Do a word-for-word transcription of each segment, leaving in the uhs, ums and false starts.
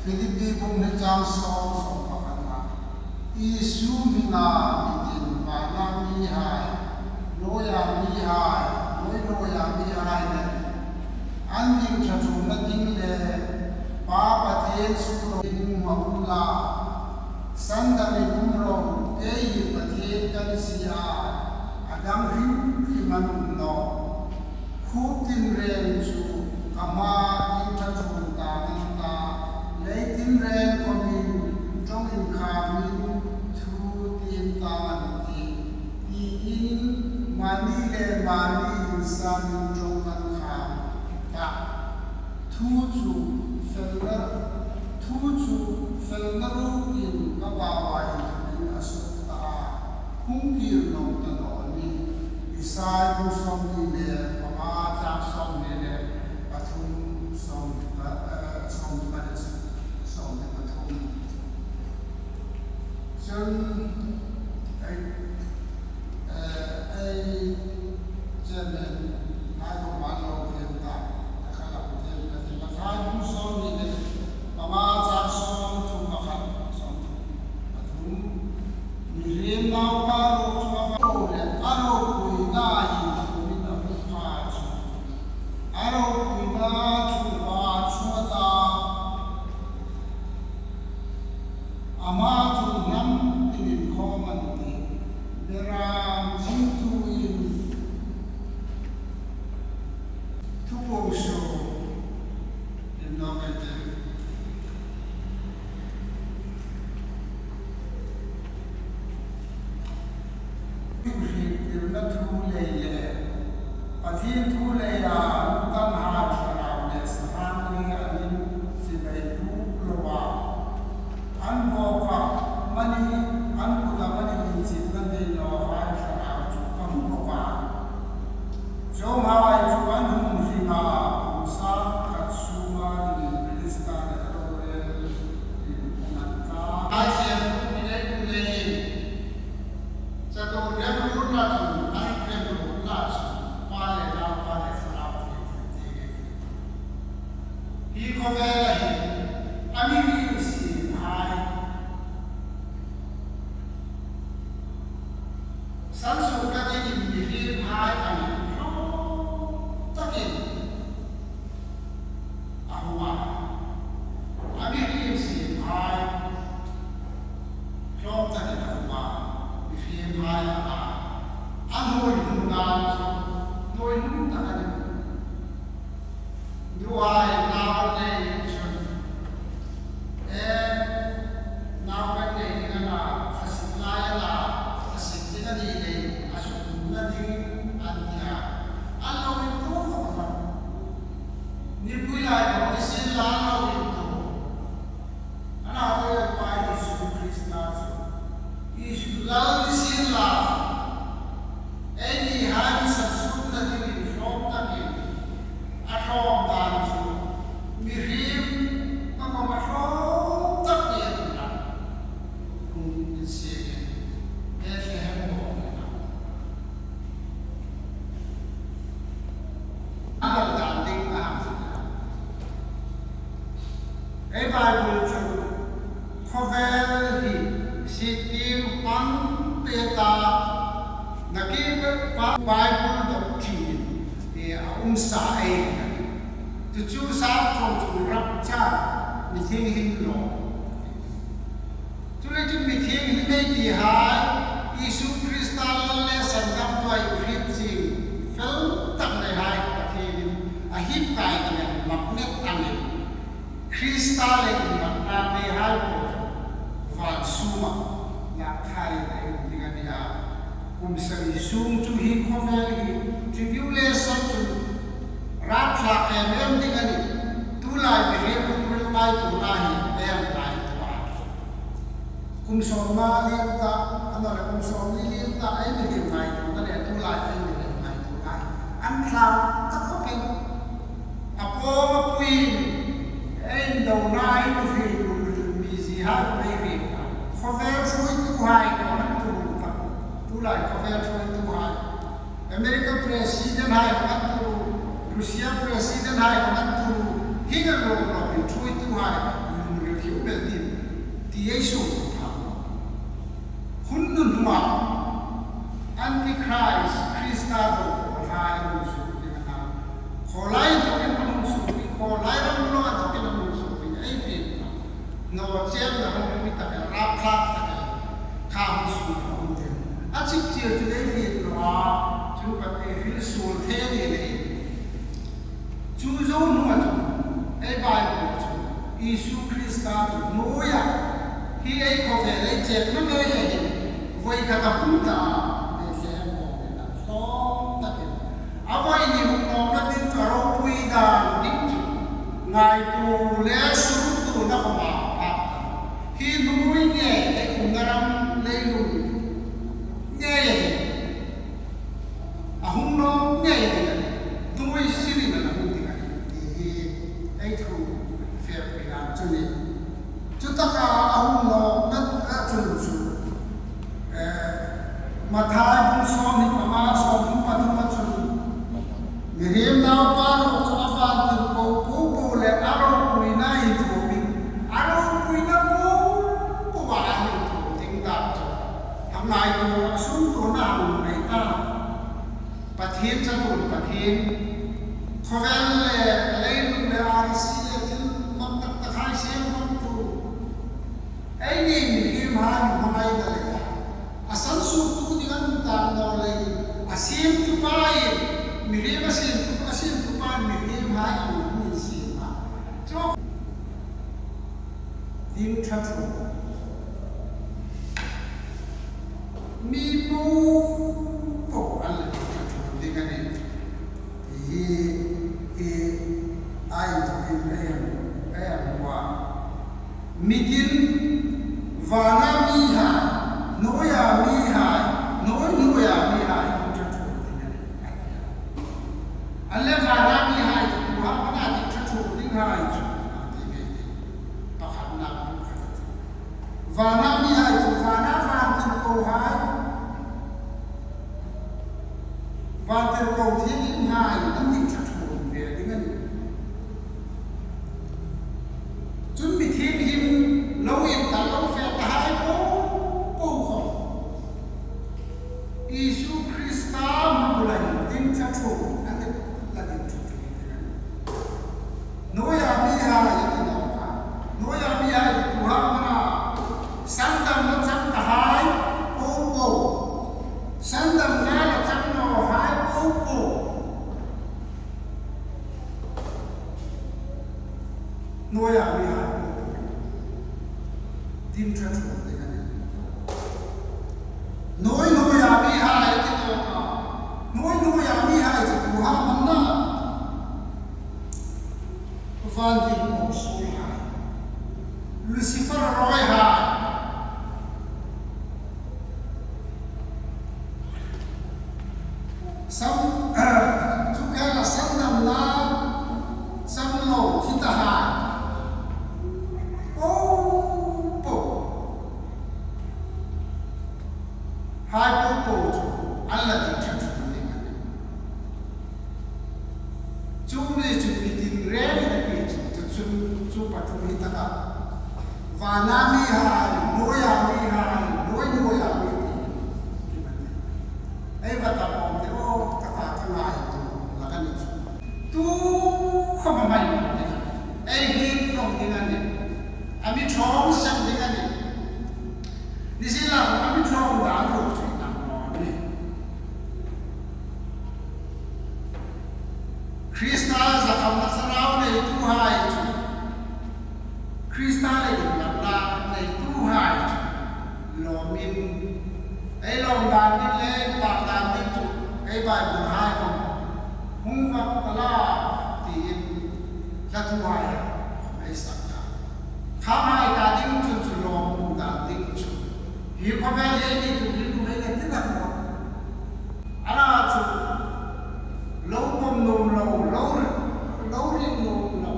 Philippi bung hni chang sawm, sawm pakhatna. Isu hminga mi tin vana mihai, nuoia mihai, nuoi nuoia mihai le, an ding ṭha chuongna ding le, Pa Pathien suol ro in hma unla, sandarin um ro, ei hi Pathien kan sie a, a dang hrim hrim an um nawh. Khup tinreng chu ka hmaa in ṭha chuong ta ngang ta, lei tinreng khawmin ṭawng inkhamin thu tiem ta ngang ti, tiin mani le mani insanin ṭawng kan kham ta. Thu chu felna, thu chu felna rukin ka bau a inthumin a suk ta a, hung kir nawk ta naw nih. Isai bung sawmhni le panga chang sawmhni le pathum, sawm, eh, sawm, sawmhni pathum. Chun, ei, eh, ei, chairman, ngai ko man lo tiem ta, ta kha lo tiem ta, tiem ta, Isai bung sawmhni le panga chang sawmthum pakhat, sawmthum pathum. Mihriem naupa ruok chunga va ro le, a ropuina inthumin a hung pha chu. A ropuina chu a chunga ta. Ama chu hnam inin khawm an tih. Beram chingtuin thupuong suo in nawk ei tih. Hriettirna thu lei le, Pathien thu leia, tanhai thlarau le sahrang le an inchibai buk lo a. An bawka mani, an kuta mani inchikna nei nawhai thlarau chu ka hmu bawk a. Chuonghai chu an hung hring a, kum sangkhat sunga dingin Krista le a rorel in an ta. Hai siemtu mi nei tu leiin, chatuon remruotna chun, an remruotna chun, Pa le Naupa le Thlarau Thienghlim ti hi. Hi khawvela hin a mihriem siemhai, sansuokna dingin mihriemhai an hlawm takin a hung a. A mihriem siemhai hlawm takin a hung a. Mihriemhai a, a hnuoi hnung dan chu hnuoi hnung tak a nih. Nuhai nau nei chun, e, nau kan nei ding a na, a sik lai a na, a sik ding a ni lei, a suk ding a ding an ti a. An lo intuok khawp a. Nipui lai khawm ni sienla an lo intuok. An a hoi a pa Isu Krista chu. Isu Lal ni sienla. Eini hai mi sansuokna dingin hlawm takin a hlawm dan chu, mihriem ka khawma hlawm tak ni a tih a. Hung insiengin, Bethlehem bawng ni a. A lo dan ding a hang. Ei Bible chu khawvel hi sik tieng pan pei ta, nakie pa Bible doctrine e a um sa ei. Chu chu sa chun chu rapture, mi thienghlim lawm. Chuleiin mi thienghlim ei tihai, Isu Krista Lal le Sandamtu a hriet chieng fel tak neihai Pathienin a hip kai dingin magnet a nih. Krista le inmatna neihai po van sunga lak thei ei um ding a nih a. Kum sari sung chu hi khawvel hi tribulation chu rapthlak em em ding a nih. Tulai mihriem lungril ngaituona hi ei ngaituo a. Kum sawmnga liem ta, a nawleh kum sawmli liem ta, ei mihriem ngaituona le tulai ei mihriem ngaituona hi an tlang ta khawpin. A pawm a puiin, ei indona, ei nuhmei lungril mizihai ei hriet a. Khawvel hruoituhai khawm an tu ta. Tulai khawvel hruoituhai. America President hai khawm an tu. Russia President hai khawm an tu. Hi ka lo lo in hruoituhai lungril Jesu thang. Hun nun hma. Antichrist, Krista do, khawlai hung suok ding a na. Khawlai inthokin hung suok ding, khawlai ram lo inthokin hung suok ding. Ei fiel. Naw chemna hung mi tak el, rap thlak tak el. Kha hung suok hung ding. A chik chier chu ei fiel lo a. Chu pat ei fiel suol thei ni le. Chu zo hnunga chu, ei Bible chu, Isu Krista chu hnuoia, hi ei khawvel ei chekna ngei a hin, voi khata hung ta, Bethlehem khawvel a tlawm takin. A voi ni hung nawkna ding chu a ropui dan ding chu, ngaituo le suktuona khawma a phak ta. Hi hnuoi ngei ei umna ram leilung ngei a hin. A hung nawk ngei ding a nih. Hnuoi sirin a hung ding a nih. Ti hi ei thu fe pui dan chu ni. Chutaka a hung nawkna a chun chu. Eh, Mathai bung sawmhni panga, sawmhni pathuma chun. Mihriem Naupa ruok chu a vantirko po po le a ropuina inthuopin. A ropuina po po a inthuop ding dan chu. Hang ngaituo, suktuona hang nei ta. Pathien chatuon Pathien. Khawvel le leilung le arsi le thil mak tak tak hai siem hmangtu. Eini mihriemhai hmangaina le a sansuoktu ding a ni tah naw leiin, a siemtupa in, mihriem a siemtu, a siemtupa in mihriemhai an hung insiem a. Chu ding ṭha ṭhuoi. Mi po po an la ding ṭha ṭhuoi ding a nih. Hi, hi, a inthokin ei hang, ei hang hmu a. Mi tin, vana mihai, hnuoia mihai, hnuoi hnuoia mihai, ding ṭha ṭhuoi ding a nih. An le vana mihai chu hma pana ding ṭha ṭhuoi dinghai chu, a ti ve ti. Pakhatna hmu khat a ti. Vana mihai chu, vana vantirkohai. Vantirko thienghlimhai an ding ṭha ṭhuoi ve ding a nih. Chun mi thienghlim lo inthawk lo fe tahai po po khawm Isu Krista hma bula hin ding ṭha ṭhuoi an la ding ṭha ṭhuoi ding a nih. Hnuoia mihai a ti naw kha. Hnuoia mihai chu tu hang mana. Sandamna chang tahai po po. Sandamna la chang nawhai po po. Hnuoia mihai po po. Ding ṭha ṭhuoi ding a nih. Hnuoi hnuoia mihai a ti naw kha. Hnuoi hnuoia mihai chu tu hang mana. Vantirko suolhai. Lucifer rawihai. Sam, chu khela sandamna chang lo thi tahai. Po po. Hai po po chu an la ding ṭha ṭhuoi ding a nih. Chu ni chu mi tin reng a ti chu, chu chun chu pathum hi taka. Vana mihai, hnuoia mihai, hnuoi hnuoia mihai. Ei va ta pawm te aw, ka ta ka ngaituo hlak a ni chu. Tu khawma mai lo ding a nih. Ei hriet ṭawng ding a nih. A mi ṭhawng seng ding a nih. Ni sien la, a mi ṭhawng dan ruok chu inang naw nih. Krista zakamna thlarau neituhai chu, Krista le inlangna neituhai chu, lawmin, ei lawm dan ding le, ei pâk dan ding chu, ei Bible hai khawm, hung vak ta la, tiin, hla thuhai, ei sak ta. Khanghai ta ding chun chu lawm dan ding chu. Hi khawvel hi ni tu ding ei la ti hlak naw. Ana chu, lo pawm nuom lo, lo, lo ring nuom lo.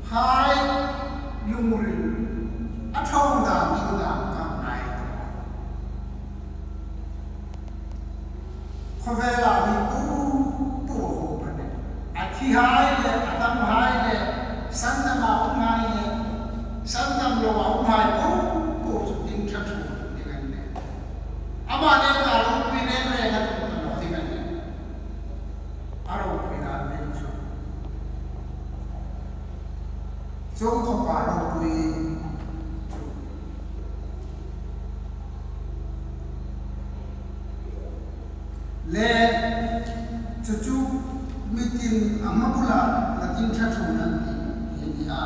Hai lungril, a ṭhawng dan ding dan ka ngai. Khawvela mi po po a hawp a nih. A thihai le, a damhai le, sandama umhai le, sandam loa umhai po Chuong khawpa ropui chu le chu chu mi tin ama bula la tin ṭha ṭhung an ti hi ni a.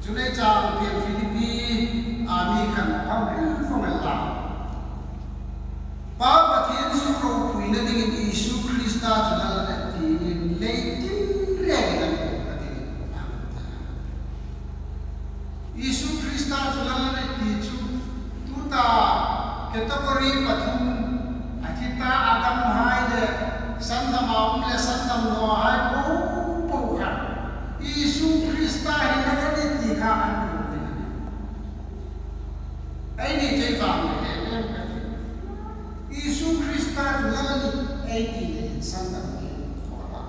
Chu le chang pil Philippi a mi khan pang ril fawng el la. Pa Pathien suk ropuina dingin Isu Krista chu Lal a nih tiin leitir rengin an pawm ka dingin an ti a. Isu Krista chu Lal a nih ti chu tuta category pathum a thi ta, Adam hai le sandam a um le sandam naw hai po po khan Isu Krista hi Lal a nih ti kha an pawm ding a nih. Eini chei vang le em em ka ti. Isu Krista chu Lal a nih ei ti le sandam ding khawla.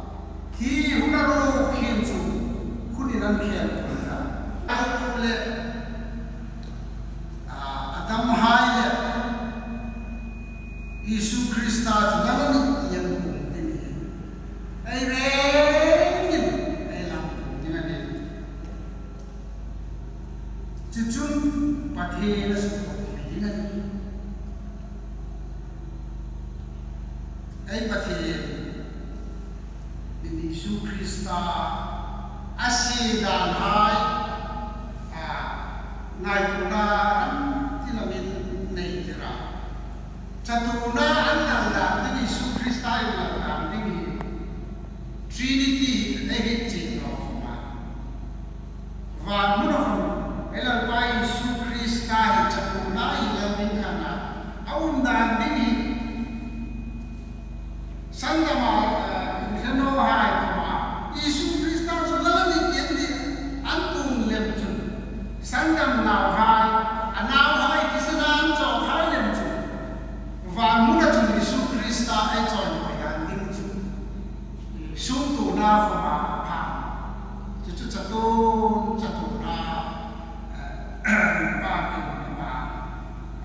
Hi hun a ro khin chu hun in an khel pui ta. Ai tu le, a, Adam hai le Isu Krista chu Lal a nih ti an pawm ding hi ei rengin ei lang pawm ding a nih. Chu chun Pathien a suk ropui ding a nih. Ei Pathien in Isu Krista a sie dan hai, a, ngaituona ram ti lamin nei tir a. Chatuona an lang dan ding, Isu Krista inlang dan ding hi Trinity hi ei hriet chieng naw khawm a. Van hmuna khawm ei Lalpa Isu Krista hi chatuona inlang ding khan a, a um dan ding hi sandam a, eh, inhre naw hai khawma Isu Krista chu Lal a nih ti an ti, an pawm lem chun sandam nauhai, a nauhai kisina an chawk hai lem chun van hmuna chun Isu Krista ei chawimawi dan ding chu sumtuona khawma a pha. Chu chu chatuon, chatuona, eh, pa kin ama,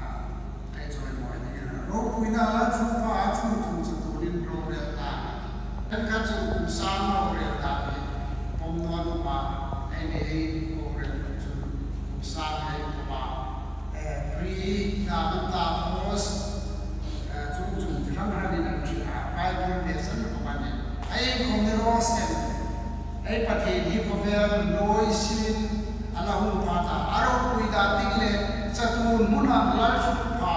ah, ei chawimawi ding a nih. Ropuina Lal chu pa a chung chung chatuonin rorel ta. Kan kha chu kum sang rorel ta ni. Pawm naw nuom a, ei ni ei rorel chu kum sang ei pawm a. Eh, pre, na, menta, post, eh, chung chung chi hrang hrangin an ṭhe a, Bible te san khawm a nih. Ei khawm ni raw seh. Ei Pathien hi khawvel nuoi sin a la hung pha ta, a ropui dan ding le chatuon hmuna Lal chu pha.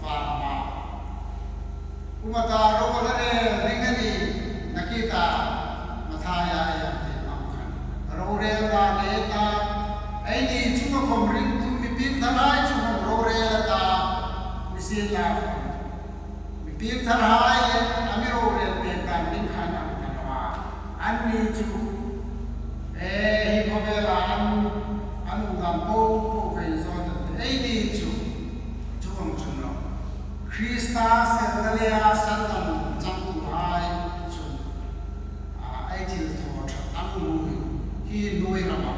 Van ma. Uma ta ro la rel ring a nih, nakie ta Mathaia ei ti ang khan. Rorel ta le ta, eini chunga khawm ringtu mi piengtharhai chu khawm rorel ta, mi sien la. Mi piengtharhai le a mi rorel pek dan ding khan ang ta naw a. Anni chu, eh, hi khawvela an, an um dan po po kha inzawt an ti. Eini chu, chu ang chun naw. Krista felna leia sandam changtuhai chun, a, ei thilthaw ṭha ang hmu hi, hi nuoi rama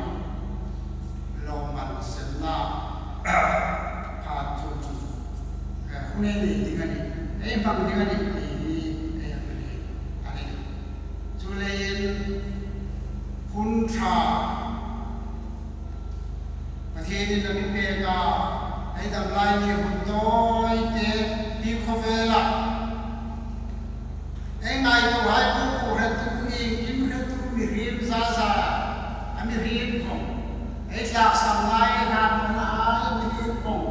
lawmman semna phat chu chu, eh, hun ei nei ding a nih, ei hmang ding a nih ti hi ei hang hril a nih. Chuleiin hun ṭha Pathienin a mi pek a, ei dam lai ni hun tawite hi khawvela ei ngaituohai po po hretu, iengkim hretu, mihriem za za a mihriem vong, ei tlaksam lai ei hratnawnahai mihriem vong.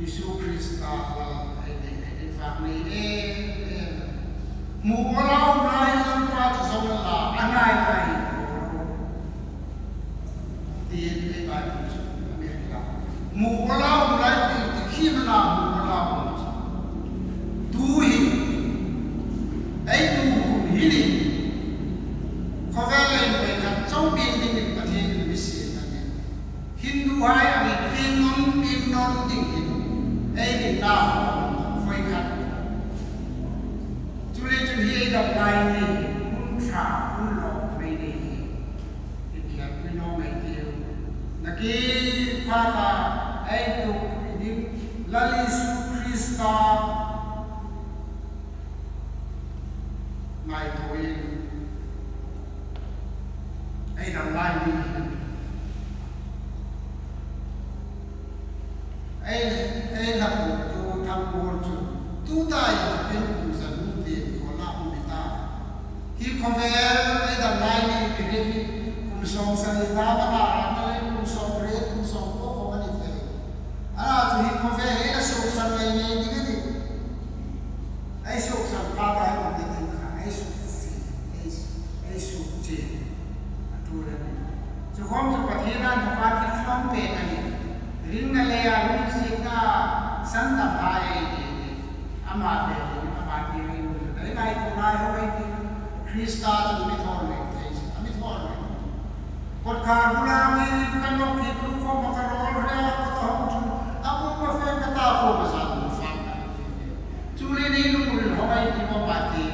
Isu Krista Lal ei nei, ei nei vak nei em em. Hmu awl a um lai Lalpa chu zawng la, a hnai lai. Tiin ei Bible chu a mi hril a. Hmu awl a um lai ti, ti khi am a na hmu awl a um chu. Tu hi, ei tu hun hi ni. Khawvel ei voi khat chau pieng dingin Pathienin a mi siem a nih. Hinduhai a mi pieng nawn, pieng nawn ding hin ei rinna hawm voi khat. Chuleiin chun hi ei dam lai ni, hun ṭha, hun lawm ei nei hi. Inkhêlpui naw ei tiu. Nakie phata ei tuok ding Lal Isu Krista ngaituoin, Ei dam lai ni hin. Ei, ei la pu tu thang bol chu. Tu tai in kum san ti ko la um ta. Hi khawvel ei dam lai ni bi ni kum sawm sari ta ba na ra na le kum sawm re kum sawm ko ko ma ni thei. A na chu hi khawvel ei la suk san lai ni di ni. Ei suk san pa ta ei kum ti kha ei suk si. Ei, ei suk chi. A tu le ni. Chu khom chu Pathien an thapa ti khom pe na ni. Ring na le a ring si na san ta pa ei ni. Ama pe ni ama ti ei ni. Ei lai tu lai ho ei ti. Krista chu mi thor le thei si. Mi thor le. Kot kar bula mi kan nok ki tu ko ma ka rol ria ko ta hong chu. A bu ma fe ka ta ko ma sa bu fa. Chu le ni lu ri ho ei ti ma pa ti.